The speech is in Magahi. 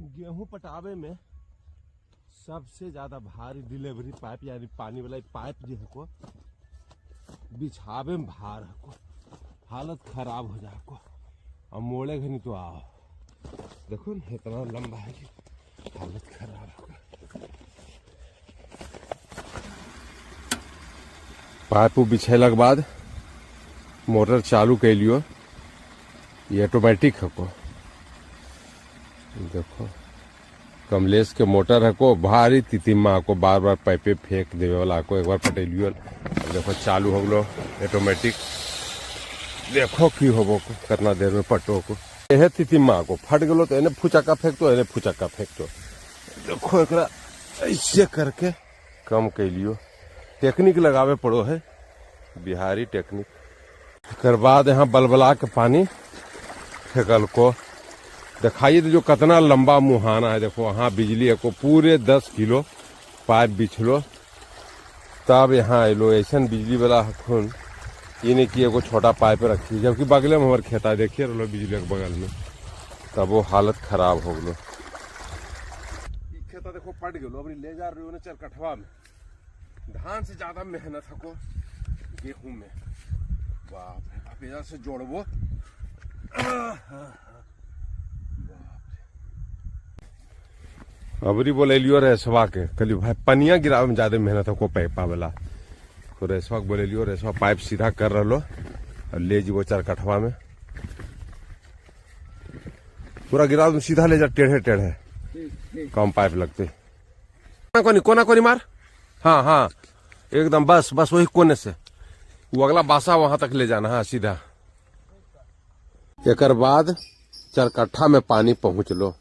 गेहूं पटावे में सबसे ज्यादा भारी डिलीवरी पाइप यानी पानी वाला पाइप जो है को बिछावे में भार है को, हालत खराब हो जाए को। और मोड़े घनी तो आओ, देखो ना इतना लंबा है कि हालत खराब है। पाइप बिछेला के बाद मोटर चालू कैलियो, ये ऑटोमेटिक है को। देखो कमलेश के मोटर है को, भारी तितिमा को, बार बार पाइपे फेंक देवे वाला को। एक बार पटेलियो, देखो चालू हो गलो ऑटोमेटिक। देखो की होबो को, कितना देर में पटो को। एहे तितिमा को फट गलो तो एने फुचक्का फेंकतो, एने फुचक्का फेंकतो। देखो एकरा ऐसे करके कम कैलियो, टेक्निक लगावे पड़ो है, बिहारी टेक्निक। एकर बाद यहाँ बलबला के पानी फेंकल को। दिखाइए तो जो कितना लंबा मुहाना है। देखो वहाँ बिजली को पूरे 10 किलो पाइप बिछलो तब यहाँ अलो। ऐसा बिजली वाला खून ये नहीं कि एगो छोटा पाइप रखी, जबकि बगले में हमारे खेता देखिए रहो बिजली के बगल में, तब वो हालत खराब हो गलो। खेता देखो पट गलो, अब ले जा रही हो ना चरकठवा में। धान से ज्यादा मेहनत है को गेहूं में। बाप रे बाप, इधर से जोड़बो। अबरी बोलेलियो रेसवा के, कहलियो भाई पनिया गिरावे में ज्यादा मेहनत है को पैपा वाला। तो रेसवा के बोलेलियो, रेसवा पाइप सीधा कर रहो और ले जीवो चरकठवा में पूरा गिरा सीधा ले जा, टेढ़े टेढ़े कम पाइप लगते। कोनी कोना कोनी मार, हाँ हाँ एकदम, बस बस वही कोने से वो अगला बासा वहां तक ले जाना। हाँ सीधा। एक बाद चरकट्ठा में पानी पहुंच लो।